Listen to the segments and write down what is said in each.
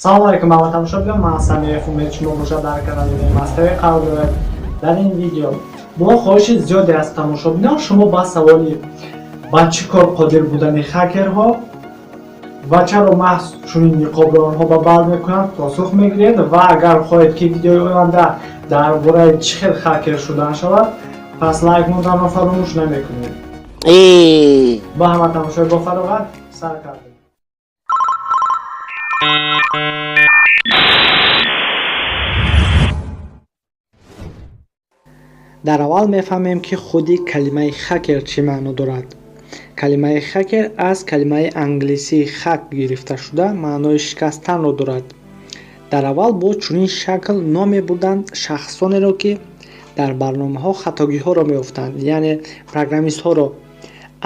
Салом алейкум, ҳама тамошобинон. Ман Самиев Умед, шумо бошад дар канали Мастер қарор доред. Дар ин видео бо хоҳиши зиёде аз тамошобинон шумо ба саволи ба чӣ кор қодир будани хакерҳо ва чаро маҳз чунин ниқобро онҳо ба бар мекунанд, посух мегиред. Ва агар хоҳед, ки видеои оянда дар бораи чӣ хел хакер шудан шавад, пас лайк монданро фаромӯш намекунед. Бо ҳама тамошои бо фароғат сар кардем. Дар аввал мефаҳмем, ки худи калимаи хакер чӣ маъно дорад. Калимаи хакер аз калимаи англисии hack гирифта шуда, маънои шикастанро дорад. Дар аввал бо чунин шакл ном мебурданд шахсонеро, ки дар барномаҳо хатогиҳоро меёфтанд, яъне программистҳоро.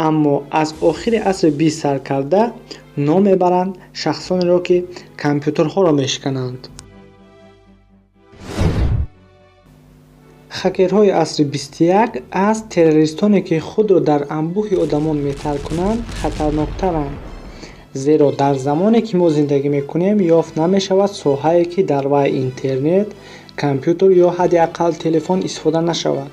Аммо аз охири асри бист сар карда ном мебаранд шахсонеро, ки компютерҳоро мешикананд. Хакерҳои асри 21 аз террористоне, ки худро дар анбӯҳи одамон метаркунанд, хатарноктаранд, зеро дар замоне, ки мо зиндагӣ мекунем, ёфт намешавад соҳае, ки дар вай интернет, компютер ё ҳадди ақал телефон истифода нашавад.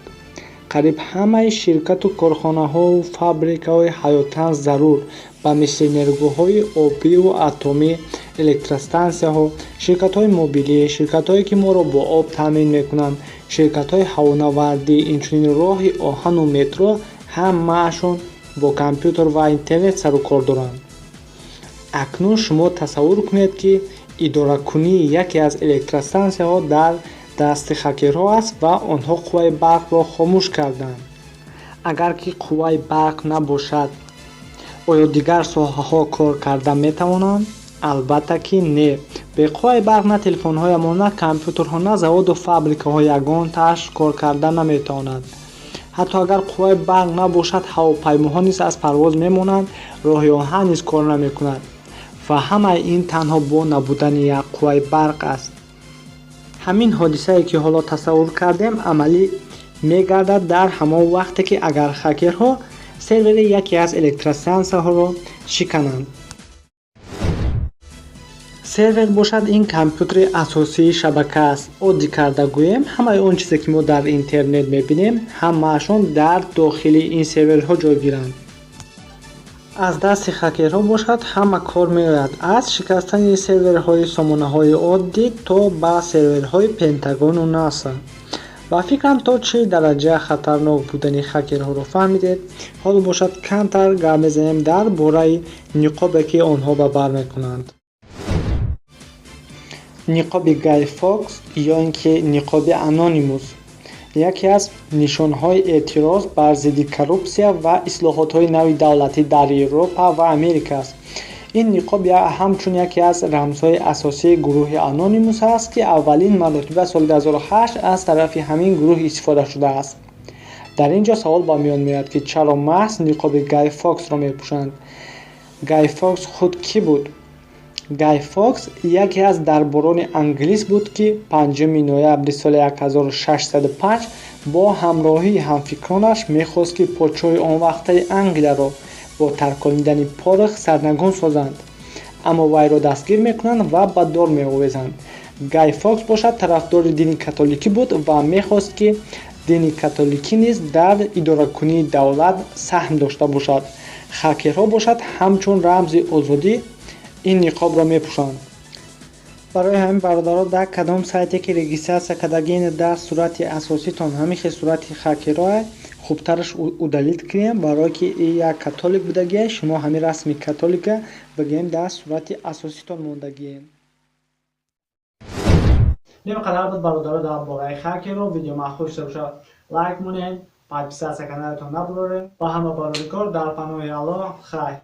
Қариб ҳамаи ширкату корхонаҳову фабрикаҳои ҳаётан зарур, ба мисли нерӯгоҳҳои обиву атомӣ, электростансияҳо, ширкатҳои мобилӣ, ширкатҳое, ки моро бо об таъмин мекунанд, ширкатҳои ҳавонавардӣ, инчунин роҳи оҳану метро, ҳамаашон бо компютер ва интернет сару кор доранд. Акнун шумо тасаввур кунед, ки идоракунии яке аз электростансияҳо дар дасти хакерҳо аст ва онҳо қувваи барқро хомӯш карданд. Агар ки қувваи барқ набошад, оё дигар соҳаҳо кор карда метавонанд? Албатта ки не. Бе қувваи барқ на телефонҳоямон, на компютерҳо, на заводу фабрикаҳо ягонтааш кор карда наметавонад. Ҳатто агар қувваи барқ набошад, ҳавопаймоҳо низ аз парвоз мемонанд, роҳи оҳан низ кор намекунад. Ва ҳамаи ин танҳо бо набудани як қувваи барқ аст. Ҳамин ҳодисае, ки ҳоло тасаввур кардем, амалӣ мегардад дар ҳамон вақте, ки агар хакерҳо сервери яке аз электростансияҳоро шикананд. Сервер бошад, ин компютери асосии шабака аст. Оддӣ карда гӯем, ҳамаи он чизе, ки мо дар интернет мебинем, ҳамаашон дар дохили ин серверҳо ҷойгиранд. Аз дасти хакерҳо бошад, ҳама кор меояд: аз шикастани серверҳои сомонаҳои оддӣ то ба серверҳои Пентагону НАСА. Ба фикрам, то чӣ дараҷа хатарнок будани хакерҳоро фаҳмидед. Ҳоло бошад, камтар гап мезанем дар бораи ниқобе, ки онҳо ба бар мекунанд. Ниқоби Гай Фокс ё ин ки ниқоби Анонимус яке аз нишонҳои эътироз бар зидди коррупсия ва ислоҳотҳои нави давлатӣ дар Европа ва Америка аст. Ин ниқоб ҳамчун яке аз рамзҳои асосии гурӯҳи Анонимус аст, ки аввалин маротиба соли 2008 аз тарафи ҳамин гурӯҳ истифода шудааст. Дар ин ҷо савол ба миён меояд, ки чаро маҳз ниқоби Гай Фоксро мепӯшанд? Гай Фокс худ кӣ буд? Гай Фокс яке аз дарборони англис буд, ки 5 ноябри соли 1605 бо ҳамроҳии ҳамфикронаш мехост, ки подшоҳи он вақтаи Англияро бо тарконидани порох сарнагун созанд, аммо вайро дастгир мекунанд ва ба дор меовезанд. Гай Фокс бошад, тарафдори дини католикӣ буд ва мехост, ки дини католикӣ низ дар идоракунии давлат саҳм дошта бошад. Хакерҳо бошад, ҳамчун рамзи озодӣ ин ниқобро мепӯшанд. Барои ҳамин, бародаро, дар кадом сайте ки регистрация кардагиен, дар сурати асоситон ҳамин хел сурати хакерҳое, хубтараш удалить кунем, барое ки як католик будагие, шумо ҳамин расми католика бигӯем дар сурати асоситон мондагиен. Ин қадар буд, бародаро, дар бораи хакерҳо. Видео маъқул шуда бошад, лайк монед, подписаться каналатон набуроред. Ба ҳама барори кор, дар паноҳи Аллоҳ, хайр.